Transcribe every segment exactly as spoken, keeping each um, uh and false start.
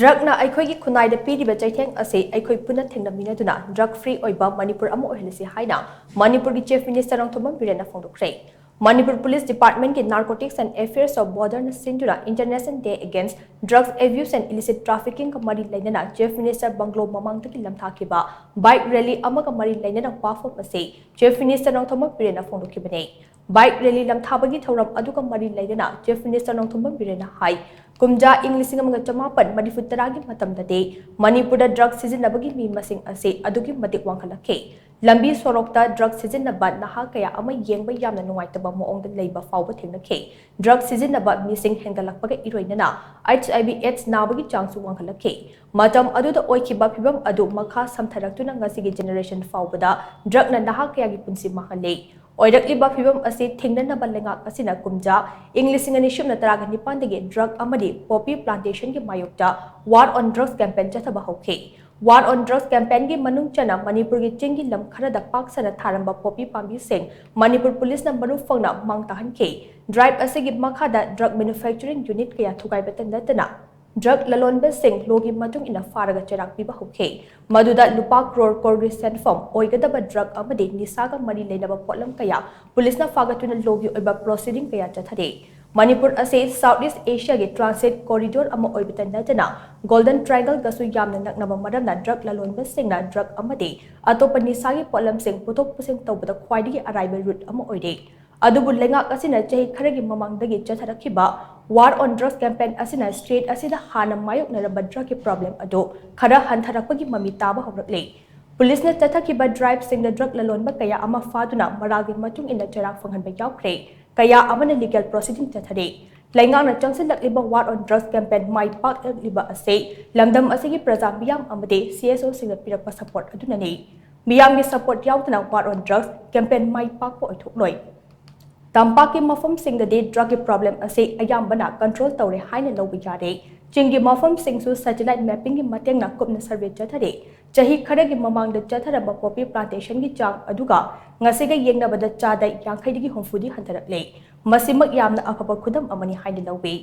ꯗ꯭ꯔꯒꯅ ꯑꯩꯈꯣꯏꯒꯤ ꯈꯨꯟꯅꯥꯏꯗ ꯄꯤꯔꯤꯕ ꯆꯩꯊꯦꯡ ꯑꯁꯤ ꯑꯩꯈꯣꯏ ꯄꯨꯟꯅ ꯊꯦꯡꯅꯃꯤꯟꯅꯗꯨꯅ ꯗ꯭ꯔꯒ ꯐ꯭ꯔꯤ ꯑꯣꯏꯕ ꯃꯅꯤꯄꯨꯔ ꯑꯃ ꯑꯣꯏꯍꯜꯂꯁꯤ ꯍꯥꯏꯅ ꯃꯅꯤꯄꯨꯔꯒꯤ ꯆꯤꯐ ꯃꯤꯅꯤꯁꯇꯔ ꯅꯣꯡꯊꯣꯝꯕꯝ ꯕꯤꯔꯦꯟꯅ ꯐꯣꯡꯗꯣꯛꯈ꯭ꯔꯦ꯫ ꯃꯅꯤꯄꯨꯔ ꯄꯨꯂꯤꯁ ꯗꯤꯄꯥꯔꯠꯃꯦꯟꯒꯤ Narcotics and Affairs of Borderꯅ ꯁꯤꯟꯗꯨꯅ International Day Against Drugs Abuse and Illicit Traffickingꯒ ꯃꯔꯤ ꯂꯩꯅꯅ ꯆꯤꯐ ꯃꯤꯅꯤꯁꯇꯔ ꯕꯪꯒ꯭ꯂꯣ ꯃꯃꯥꯡꯗꯒꯤ ꯂꯝꯊꯥꯈꯤꯕ ꯕꯥꯏꯛ ꯔꯦꯂꯤ ꯑꯃꯒ ꯃꯔꯤ ꯂꯩꯅꯅ ꯋꯥꯐꯝ ꯑꯁꯤ ꯆꯤꯐ ꯃꯤꯅꯤꯁꯇꯔ ꯅꯣꯡꯊꯣꯝꯕꯝ ꯕꯤꯔꯦꯟꯅ ꯐꯣꯡꯗꯣꯛꯈꯤꯕꯅꯤ꯫ ꯕꯥꯏꯛ ꯔꯦꯂꯤ ꯂꯝꯊꯥꯕꯒꯤ ꯊꯧꯔꯝ ꯑꯗꯨꯒ ꯃꯔꯤ ꯂꯩꯅꯅ ꯆꯤꯐ ꯃꯤꯅꯤꯁꯇꯔ ꯅꯣꯡꯊꯣꯝꯕꯝ ꯕꯤꯔꯦꯟꯅ ꯍꯥꯏ, ꯀꯨꯝꯖꯥ ꯏꯪ ꯂꯤꯁꯤꯡ ꯑꯃꯒ ꯆꯃꯥꯄꯟ ꯃꯔꯤꯐꯨ ꯇꯔꯥꯒꯤ ꯃꯇꯝꯗꯗꯤ ꯃꯅꯤꯄꯨꯔꯗ ꯗ꯭ꯔꯒ ꯁꯤꯖꯤꯟꯅꯕꯒꯤ ꯃꯤ ꯃꯁꯤꯡ ꯑꯁꯤ ꯑꯗꯨꯛꯀꯤ ꯃꯇꯤꯛ ꯋꯥꯡꯈꯠꯂꯛꯈꯤ꯫ ꯂꯝꯕꯤ ꯁꯣꯔꯣꯛꯇ ꯗ꯭ꯔꯒ ꯁꯤꯖꯤꯟꯅꯕ ꯅꯍꯥ ꯀꯌꯥ ꯑꯃ ꯌꯦꯡꯕ ꯌꯥꯝꯅ ꯅꯨꯡꯉꯥꯏꯇꯕ ꯃꯑꯣꯡꯗ ꯂꯩꯕ ꯐꯥꯎꯕ ꯊꯦꯡꯅꯈꯤ꯫ ꯗ꯭ꯔꯒ ꯁꯤꯖꯤꯟꯅꯕ ꯃꯤꯁꯤꯡ ꯍꯦꯟꯒꯠꯂꯛꯄꯒ ꯏꯔꯣꯏꯅꯅ ꯑꯩꯆ ꯑꯥꯏ ꯚꯤ ꯑꯦꯗꯁ ꯅꯥꯕꯒꯤ ꯆꯥꯡꯁꯨ ꯋꯥꯡꯈꯠꯂꯛꯈꯤ꯫ ꯃꯇꯝ ꯑꯗꯨꯗ ꯑꯣꯏꯈꯤꯕ ꯐꯤꯚꯝ ꯑꯗꯨ ꯃꯈꯥ ꯁꯝꯊꯔꯛꯇꯨꯅ ꯉꯁꯤꯒꯤ ꯖꯦꯅꯦꯔꯦꯁꯟ ꯐꯥꯎꯕꯗ ꯗ꯭ꯔꯒꯅ ꯅꯍꯥ ꯀꯌꯥꯒꯤ ꯄꯨꯟꯁꯤ ꯃꯥꯡꯍꯜꯂꯤ꯫ ꯑꯣꯏꯔꯛꯂꯤꯕ ꯐꯤꯚꯝ ꯑꯁꯤ ꯊꯦꯡꯅꯅꯕ ꯂꯩꯉꯥꯛ ꯑꯁꯤꯅ ꯀꯨꯝꯖꯥ ꯏꯪ ꯂꯤꯁꯤꯡ ꯑꯅꯤ ꯁꯨꯞꯅ ꯇꯔꯥꯒ ꯅꯤꯄꯥꯟꯗꯒꯤ ꯗ꯭ꯔꯒ ꯑꯃꯗꯤ ꯄꯣꯄꯤ ꯄ꯭ꯂꯥꯟꯇꯦꯁꯟꯒꯤ ꯃꯥꯌꯣꯛꯇ War on Drugs campaign ꯆꯠꯊꯕ ꯍꯧꯈꯤ꯫ War on Drugs campaignꯒꯤ ꯃꯅꯨꯡ ꯆꯟꯅ ꯃꯅꯤꯄꯨꯔꯒꯤ ꯆꯤꯡꯒꯤ ꯂꯝ ꯈꯔꯗ ꯄꯥꯛ ꯁꯟꯅ ꯊꯥꯔꯝꯕ ꯄꯣꯄꯤ ꯄꯥꯝꯕꯤꯁꯤꯡ ꯃꯅꯤꯄꯨꯔ ꯄꯨꯂꯤꯁꯅ ꯃꯔꯨ ꯐꯪꯅ ꯃꯥꯡ ꯇꯥꯍꯟꯈꯤ꯫ ꯗ꯭ꯔꯥꯏꯚ ꯑꯁꯤꯒꯤ ꯃꯈꯥꯗ ꯗ꯭ꯔꯒ ꯃꯦꯅꯨꯐꯦꯛꯆꯔꯤꯡ ꯌꯨꯅꯤꯠ ꯀꯌꯥ ꯊꯨꯒꯥꯏꯕꯇ ꯅꯠꯇꯅ ꯗ꯭ꯔꯒ ꯂꯂꯣꯟꯕꯁꯤꯡ ꯂꯣꯒꯤ ꯃꯇꯨꯡ ꯏꯟꯅ ꯐꯥꯔꯒ ꯆꯩꯔꯥꯛ ꯄꯤꯕ ꯍꯧꯈꯤ꯫ ꯃꯗꯨꯗ ꯂꯨꯄꯥ ꯀ꯭ꯔꯣꯔ ꯀ꯭ꯔꯣꯔꯒꯤ ꯁꯦꯟꯐꯝ ꯑꯣꯏꯒꯗꯕ ꯗ꯭ꯔꯒ ꯑꯃꯗꯤ ꯅꯤꯁꯥꯒ ꯃꯔꯤ ꯂꯩꯅꯕ ꯄꯣꯠꯂꯝ ꯀꯌꯥ ꯄꯨꯂꯤꯁꯅ ꯐꯥꯒꯠꯇꯨꯅ ꯂꯣꯒꯤ ꯑꯣꯏꯕ ꯄ꯭ꯔꯣꯁꯤꯗꯤꯡ ꯀꯌꯥ ꯆꯠꯊꯔꯤ꯫ ꯃꯅꯤꯄꯨꯔ ꯑꯁꯤ ꯁꯥꯎꯠ ꯏꯁ ꯑꯦꯁꯤꯌꯥꯒꯤ ꯇ꯭ꯔꯥꯟꯁꯤꯠ ꯀꯣꯔꯤꯗꯣꯔ ꯑꯃ ꯑꯣꯏꯕꯇ ꯅꯠꯇꯅ ꯒꯣꯜꯗꯟ ꯇ꯭ꯔꯥꯏꯡꯒꯜꯒꯁꯨ ꯌꯥꯝꯅ ꯅꯛꯅꯕ ꯃꯔꯝꯅ ꯗ꯭ꯔꯒ ꯂꯂꯣꯟꯕꯁꯤꯡꯅ ꯗ꯭ꯔꯒ ꯑꯃꯗꯤ ꯑꯇꯣꯞꯄ ꯅꯤꯁꯥꯒꯤ ꯄꯣꯠꯂꯝꯁꯤꯡ ꯄꯨꯊꯣꯛ ꯄꯨꯁꯤꯟ ꯇꯧꯕꯗ ꯈ꯭ꯋꯥꯏꯗꯒꯤ ꯑꯔꯥꯏꯕ ꯔꯨꯠ ꯑꯃ ꯑꯣꯏꯔꯤ꯫ ꯑꯗꯨꯕꯨ ꯂꯩꯉꯥꯛ ꯑꯁꯤꯅ ꯆꯍꯤ ꯈꯔꯒꯤ ꯃꯃꯥꯡꯗꯒꯤ ꯆꯠꯊꯔꯛꯈꯤꯕ War on Drugs campaign ꯑꯁꯤꯅ ꯁ꯭ꯇꯦꯠ ꯑꯁꯤꯗ ꯍꯥꯟꯅ ꯃꯥꯌꯣꯛꯅꯔꯝꯕ ꯗ꯭ꯔꯒꯀꯤ ꯄ꯭ꯔꯣꯕ꯭ꯂꯦꯝ ꯑꯗꯨ ꯈꯔ ꯍꯟꯊꯔꯛꯄꯒꯤ ꯃꯃꯤ ꯇꯥꯕ ꯍꯧꯔꯛꯂꯦ꯫ ꯄꯨꯂꯤꯁꯅ ꯆꯠꯊꯈꯤꯕ ꯗ꯭ꯔꯥꯏꯚꯁꯤꯡꯗ ꯗ꯭ꯔꯒ ꯂꯂꯣꯟꯕ ꯀꯌꯥ ꯑꯃ ꯐꯥꯗꯨꯅ ꯃꯔꯥꯜꯒꯤ ꯃꯇꯨꯡ ꯏꯟꯅ ꯆꯩꯔꯥꯛ ꯐꯪꯍꯟꯕ ꯌꯥꯎꯈ꯭ꯔꯦ꯫ ꯀꯌꯥ ꯑꯃꯅ ꯂꯤꯒꯦꯜ ꯄ꯭ꯔꯣꯁꯤꯗꯤꯡ ꯆꯠꯊꯔꯦ꯫ ꯂꯩꯉꯥꯛꯅ ꯆꯪꯁꯤꯜꯂꯛꯂꯤꯕ War on Drugs campaign ꯃꯥꯏ ꯄꯥꯛꯂꯛꯂꯤꯕ ꯑꯁꯤ ꯂꯝꯗꯝ ꯑꯁꯤꯒꯤ ꯄ꯭ꯔꯖꯥ ꯃꯤꯌꯥꯝ ꯑꯃꯗꯤ ꯁꯤ ꯑꯦꯁ ꯑꯣꯁꯤꯡꯅ ꯄꯤꯔꯛꯄ ꯁꯄꯣꯔꯠ ꯑꯗꯨꯅꯅꯤ꯫ ꯃꯤꯌꯥꯝꯒꯤ ꯁꯄꯣꯔꯠ ꯌꯥꯎꯗꯅ War on Drugs campaign ꯃꯥꯏ ꯄꯥꯛꯄ ꯑꯣꯏꯊꯣꯛꯂꯣꯏ꯫ ꯇꯝꯄꯥꯛꯀꯤ ꯃꯐꯝꯁꯤꯡꯗꯗꯤ ꯗ꯭ꯔꯒꯀꯤ ꯄ꯭ꯔꯣꯕ꯭ꯂꯦꯝ ꯑꯁꯤ ꯑꯌꯥꯝꯕꯅ ꯀꯟꯇ꯭ꯔꯣꯜ ꯇꯧꯔꯦ ꯍꯥꯏꯅ ꯂꯧꯕ ꯌꯥꯔꯦ꯫ ꯆꯤꯡꯒꯤ ꯃꯐꯝꯁꯤꯡꯁꯨ ꯁꯦꯇꯦꯂꯥꯏꯠ ꯃꯦꯞꯄꯤꯡꯒꯤ ꯃꯇꯦꯡꯅ ꯀꯨꯞꯅ ꯁꯔꯚꯦ ꯆꯠꯊꯔꯦ꯫ ꯆꯍꯤ ꯈꯔꯒꯤ ꯃꯃꯥꯡꯗ ꯆꯠꯊꯔꯝꯕ ꯄꯣꯄꯤ ꯄ꯭ꯂꯥꯟꯇꯦꯁꯟꯒꯤ ꯆꯥꯡ ꯑꯗꯨꯒ ꯉꯁꯤꯒ ꯌꯦꯡꯅꯕꯗ ꯆꯥꯗ ꯌꯥꯡꯈꯩꯗꯒꯤ ꯍꯨꯝꯐꯨꯗꯤ ꯍꯟꯊꯔꯛꯂꯦ꯫ ꯃꯁꯤꯃꯛ ꯌꯥꯝꯅ ꯑꯐꯕ ꯈꯨꯗꯝ ꯑꯃꯅꯤ ꯍꯥꯏꯅ ꯂꯧꯏ꯫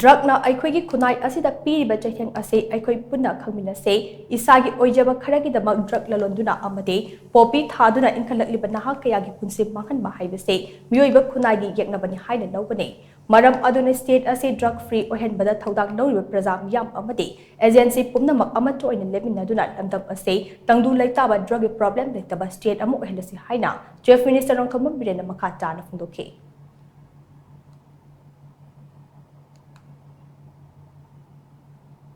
ꯗ꯭ꯔꯒꯅ ꯑꯩꯈꯣꯏꯒꯤ ꯈꯨꯟꯅꯥꯏ ꯑꯁꯤꯗ ꯄꯤꯔꯤꯕ ꯆꯩꯊꯦꯡ ꯑꯁꯤ ꯑꯩꯈꯣꯏ ꯄꯨꯟꯅ ꯈꯪꯃꯤꯟꯅꯁꯦ꯫ ꯏꯁꯥꯒꯤ ꯑꯣꯏꯖꯕ ꯈꯔꯒꯤꯗꯃꯛ ꯗ꯭ꯔꯒ ꯂꯂꯣꯟꯗꯨꯅ ꯑꯃꯗꯤ ꯄꯣꯄꯤ ꯊꯥꯗꯨꯅ ꯏꯟꯈꯠꯂꯛꯂꯤꯕ ꯅꯍꯥ ꯀꯌꯥꯒꯤ ꯄꯨꯟꯁꯤ ꯃꯥꯡꯍꯟꯕ ꯍꯥꯏꯕꯁꯤ ꯃꯤꯑꯣꯏꯕ ꯈꯨꯟꯅꯥꯏꯒꯤ ꯌꯦꯛꯅꯕꯅꯤ ꯍꯥꯏꯅ ꯂꯧꯒꯅꯤ꯫ ꯃꯔꯝ ꯑꯗꯨꯅ state ꯑꯁꯤ drug free ꯑꯣꯏꯍꯟꯕꯗ ꯊꯧꯗꯥꯡ ꯂꯧꯔꯤꯕ ꯄ꯭ꯔꯖꯥ ꯃꯤꯌꯥꯝ ꯑꯃꯗꯤ agency ꯄꯨꯝꯅꯃꯛ ꯑꯃꯠꯇ ꯑꯣꯏꯅ ꯂꯦꯞꯃꯤꯟꯅꯗꯨꯅ ꯂꯝꯗꯝ ꯑꯁꯤ ꯇꯪꯗꯨ ꯂꯩꯇꯥꯕ drugꯒꯤ problem ꯂꯩꯇꯕ state ꯑꯃ ꯑꯣꯏꯍꯜꯂꯁꯤ ꯍꯥꯏꯅ Chief Minister ꯅꯣꯡꯊꯣꯝꯕꯝ ꯕꯤꯔꯦꯟꯅ ꯃꯈꯥ ꯇꯥꯅ ꯐꯣꯡꯗꯣꯛꯈꯤ꯫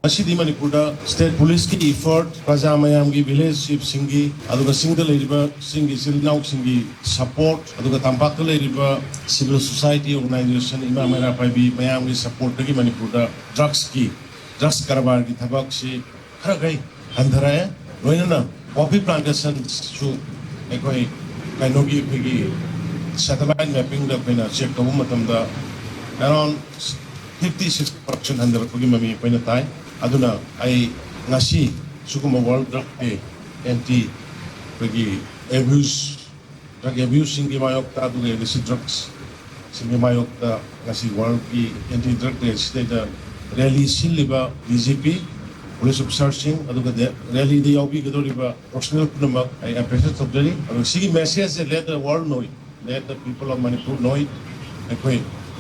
ꯉꯁꯤꯗꯤ ꯃꯅꯤꯄꯨꯔꯗ state policeꯀꯤ effort, ꯄ꯭ꯔꯖꯥ ꯃꯌꯥꯝꯒꯤ, village chiefꯁꯤꯡꯒꯤ, ꯑꯗꯨꯒ ꯆꯤꯡꯗ ꯂꯩꯔꯤꯕ ꯆꯤꯡꯒꯤ ꯏꯆꯤꯜ ꯏꯅꯥꯎꯁꯤꯡꯒꯤ support, ꯑꯗꯨꯒ ꯇꯝꯄꯥꯛꯇ ꯂꯩꯔꯤꯕ civil society organization, ꯏꯃꯥ ꯃꯩꯔꯥ ꯄꯥꯏꯕꯤ ꯃꯌꯥꯝꯒꯤ supportꯇꯒꯤ ꯃꯅꯤꯄꯨꯔꯗ drugsꯀꯤ, drugs ꯀꯔꯕꯥꯔꯒꯤ ꯊꯕꯛꯁꯤ ꯈꯔ ꯈꯩ ꯍꯟꯊꯔꯛꯑꯦ꯫ ꯂꯣꯏꯅꯅ poppy plantationꯁꯨ ꯑꯩꯈꯣꯏ ꯀꯩꯅꯣꯒꯤ, ꯑꯩꯈꯣꯏꯒꯤ satellite mappingꯗ ꯑꯩꯈꯣꯏꯅ check ꯇꯧꯕ ꯃꯇꯝꯗ around fifty six percent ꯍꯟꯊꯔꯛꯄꯒꯤ ꯃꯃꯤ ꯑꯩꯈꯣꯏꯅ ꯇꯥꯏ꯫ ꯑꯗꯨꯅ ꯑꯩ ꯉꯁꯤ ꯁꯤꯒꯨꯝꯕ World Drug Day, anti ꯑꯩꯈꯣꯏꯒꯤ abuse, drug abuseꯁꯤꯡꯒꯤ ꯃꯥꯌꯣꯛꯇ, ꯑꯗꯨꯒ illicit drugsꯁꯤꯡꯒꯤ ꯃꯥꯌꯣꯛꯇ ꯉꯁꯤ Worldꯀꯤ Anti Drug Day ꯁꯤꯗꯩꯗ rally ꯁꯤꯜꯂꯤꯕ DGP, police officerꯁꯤꯡ, ꯑꯗꯨꯒ rallyꯗ ꯌꯥꯎꯕꯤꯒꯗꯧꯔꯤꯕ personnel ꯄꯨꯝꯅꯃꯛ ꯑꯩ appreciate ꯇꯧꯖꯔꯤ꯫ ꯑꯗꯨꯒ ꯁꯤꯒꯤ messageꯁꯦ let the world know it, let the people of Manipur know it꯫ ꯑꯩꯈꯣꯏ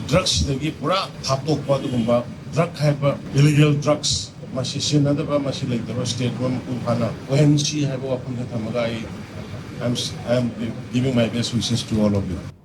drugsꯁꯤꯗꯒꯤ ꯄꯨꯔꯥ ꯊꯥꯞꯇꯣꯛꯄ, ꯑꯗꯨꯒꯨꯝꯕ drug ꯍꯥꯏꯕ illegal drugs ꯃꯁꯤ ꯁꯤꯖꯤꯟꯅꯗꯕ, ꯃꯁꯤ ꯂꯩꯇꯕ state ꯑꯃ ꯃꯄꯨꯡ ꯐꯥꯅ ꯑꯣꯏꯍꯟꯁꯤ ꯍꯥꯏꯕ ꯋꯥꯐꯝꯁꯦ ꯊꯝꯃꯒ ꯑꯩ, I'm, I'm giving my best wishes to all of you꯫